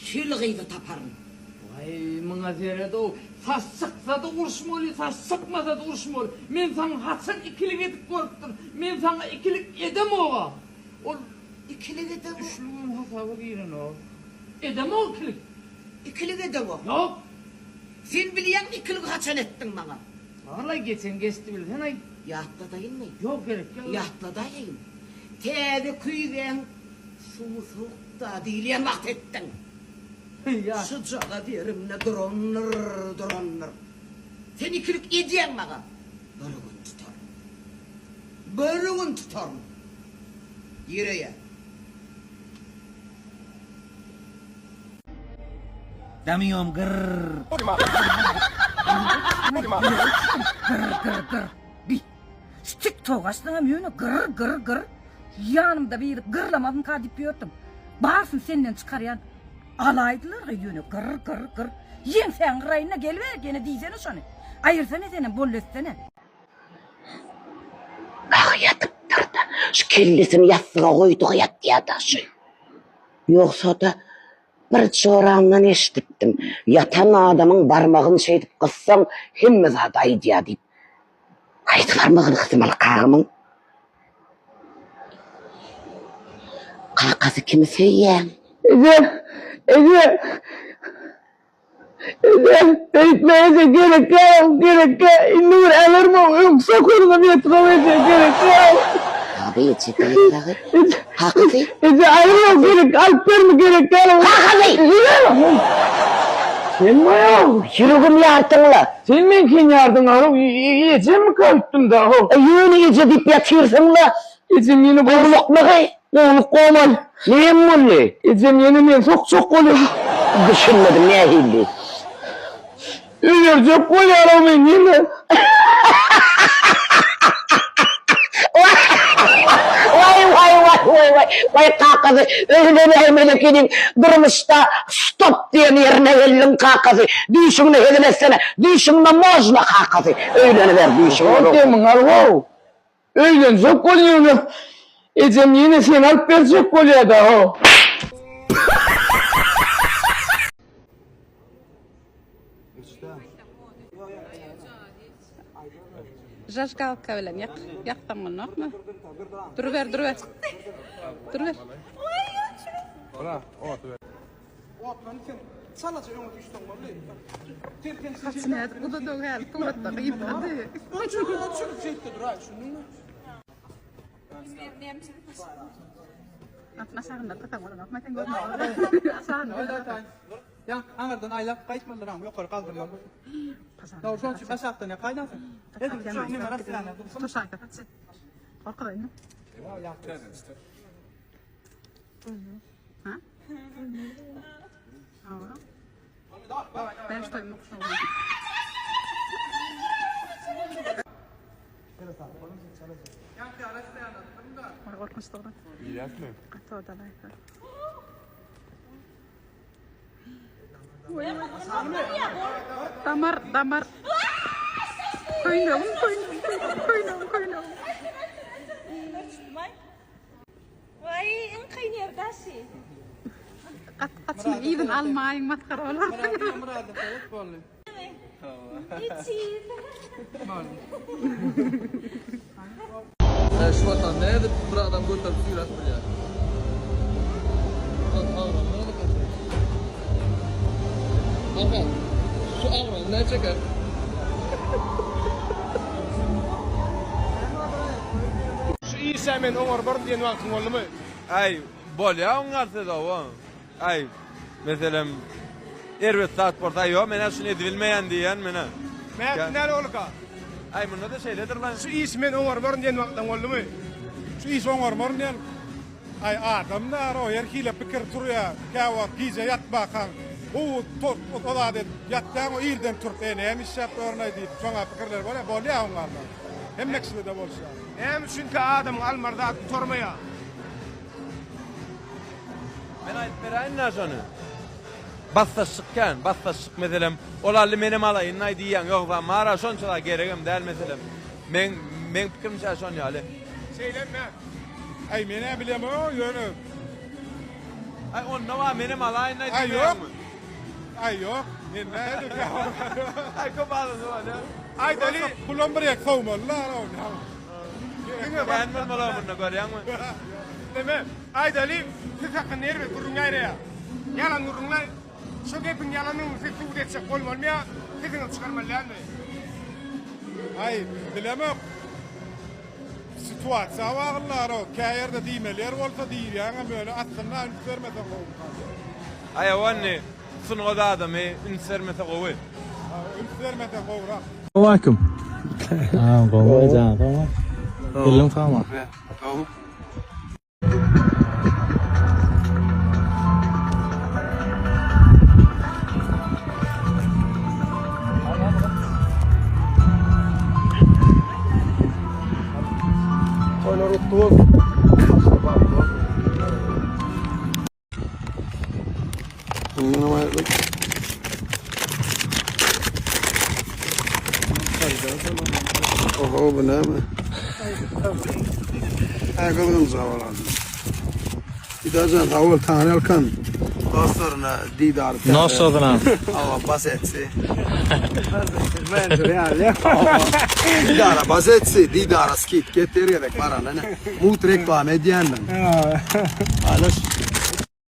Kel gyzy taparyn. Waý, muňa seret-ow, saç çyksa-da uruşmaly, saç çykmasa-da uruşmaly. Men saňa haçan ikilik edip görüpdim? Men saňa ikilik edemog-a. Ol Ikilik edemok. Üçlügem hasaba girenok. Edemok ikilik. Ikilik edemok. Ýok. Sen bilýäňmi ikiligi haçan etdiň maňa? Barlaý geçen geçdi bilsenaý. Ýatladaýynmy? Ýok gerek ýok. Ýatladaýyn. Täze küýzäň suwy sowukda diýilýän wagt etdiň. Şujagaz ýerimde durandyr, durandyr. Sen ikilik edýäň maňa. Bir gün tutaryn. Bir gün tutaryn. Gir öýe. Damyom gyrr. Gyrr gyrr gyrr. Bi. Şu tik tok açsaňam ýöne gyrr gyrr gyrr. Ýanymda biri gyrlamazmyka diýip ýördüm. Barysyny senden çykarýan. Alaýdylar-ga ýöne gyrr gyrr gyrr. Ýeňsäňi gyraýyn-da geliber ýene diýsene şony. Aýyrsana senem boldy etsene. Ahy ýatypdyr-da. Şu kellesini ýassyga goýdugy ýatýa-da şu. Ýogsa-da bir joramdan eşidipdim. Ýatan adamyň barmagyny şeýdip gyssaň hemme zady aýdýa diýip. Haýsy barmagyny gysmaly kagamyň? Kakasy kimi söýýäň? Eje, eje. Eje, beýtme eje, gerek ýok, gerek ýok. Indi bir äberme, öňki sokaryňam ýetmez eje, gerek ýok. Taby eje diýip dagy. Kakasy? Eje, aýyrma, gerek, alyp berme, gerek ýok. Kakasy! Sen maýa. Ýüregim ýardyň-la. Sen meňkini ýardyň, aw, ejemmikä öýtdüm-dä, how. Ýöne eje diýip ýatyrsyň-la. Ejem ýene Gowlukmygy? Gowluk gomal. Näme boldy? Ejem ýene meni sokjak bolýar. Düşünmedim nähili? Öýerjek bolýar-ow meni ýene. Waý waý waý waý waý waý kakasy öýlenäýmeli ekeniň durmuşda stop diýen ýerine geldiň kakasy düýşüňde hezil etsene düýşüňde można kakasy öýleniber düýşüňde Demiň al-how. Öýlenjek bol ýöne ejem ýene seni alyp berjek bolýada ho. Žažgalka bilen ýak, ýaksaň bolnokmy? Duruber, duruber. Duruber. Otlany sen çalaja öňe düşseň boldy. Sen sen Haçan nädip uzadyň häli suratda gyzady. Öçür, öçür, şeýtde duraý, düşündiňmi? Atma aşagynda tasaň bolanok, men sen görmän. Aşagynda. Ýa, aňyrdan aýlap gaýtmalydyr, aň ýokary galdyrmaly. Dogry, şonuň üçin aşakdan ýa gaýdansyn. Edil şu neme rasýana dursun. Toşaýsa paçy. Gorkuzaýyn. Ha? Bäş toýmuk şoň. Oý gorkunç dogry. Bilýäsmi? Gaty odalaýsa. Damar, damar. Köýnegim, köýnegim, köýnegim, köýnegim. Waý, iň kyn ýeri daşy. Gat gaçyny yzyny almaýyň masgara bolar. Myrady, Myrady seret boldy. Ejiz. Boldy. Şu watan nädip bir adam göterip süýräp bilýär? Aha, şu agramy näçe çeker? Şu işä men oňarmaryn diýen wagtyň boldumy? Äý, bolýa oňarsa-da-ow. Äý, meselem, erbet zat bolsa, aý, ýok, men-ä şuny edibilmeýän diýýän men-ä. Mätdi näle bolduka? Äý, munda-da şeýledir-le. Şu işi men oňarmaryn diýen wagtlaň boldumy? Şu işi oňarmaryn diýen Aý adam dara her hile pikir turýa käwagt gije ýatmakaň gowy o zat edip ýatýaň o irden turup e näme işläp ýörünaý diýip şoňa pikirler bolýa bolýa oňarlar hemme kişide bolşy ýaly. Näme üçinkä adamyň almary zat gutarmaýa? Men aýdyp beräýin-dä şony. Basdaşlyk kän, basdaşlyk meselem, ol aldy menem alaýyn-aý diýýäň, ýogsam mara şonça zat geregem däl meselem. Meň meň pikirimçe şon ýaly. Şeýlemi? Aý men-ä bilemok ýöne. Aý onda bar menem alaýyn Aý ýok. Aý ýok. Men nädip Aý köp adamda bar däl. Aýdaly. Bulam bir ýek sowmaly-la. Diňe Kän bolmaly munda görýäňmi? Neme? Aýdaly, siz hakynda erbet gürrüň ýaýraýar. Ýalan gürrüňler. Şo gepiň ýalanyny siz subut etjek bolmalymy ýa sesiňizi çykarmaly dälmi? Aý, bilemok. Situasiýa baglylar-ow. Kä ýerde diýmeli ýer bolsa diýilýäňem, ýöne aslynda üns bermeseň gowumyka. Aý, hawa indi sungat adamy üns bermese gowy. Üns bermeseň gowurak. Salowmaleýkim. Ha, gowy jan, gowy. Eliň sagmy? Gowy. Toýlar gutly bolsun. Oho bu näme? Hä gyzgynja bolan. Didarjan sag bol taňry ýalkan. Dostlaryna didary täze. Nosozyna. Hawa bas etsi. Didara bas etsi, didara skidka et her gezek baranda. Mugt reklama edýän men. Alyş.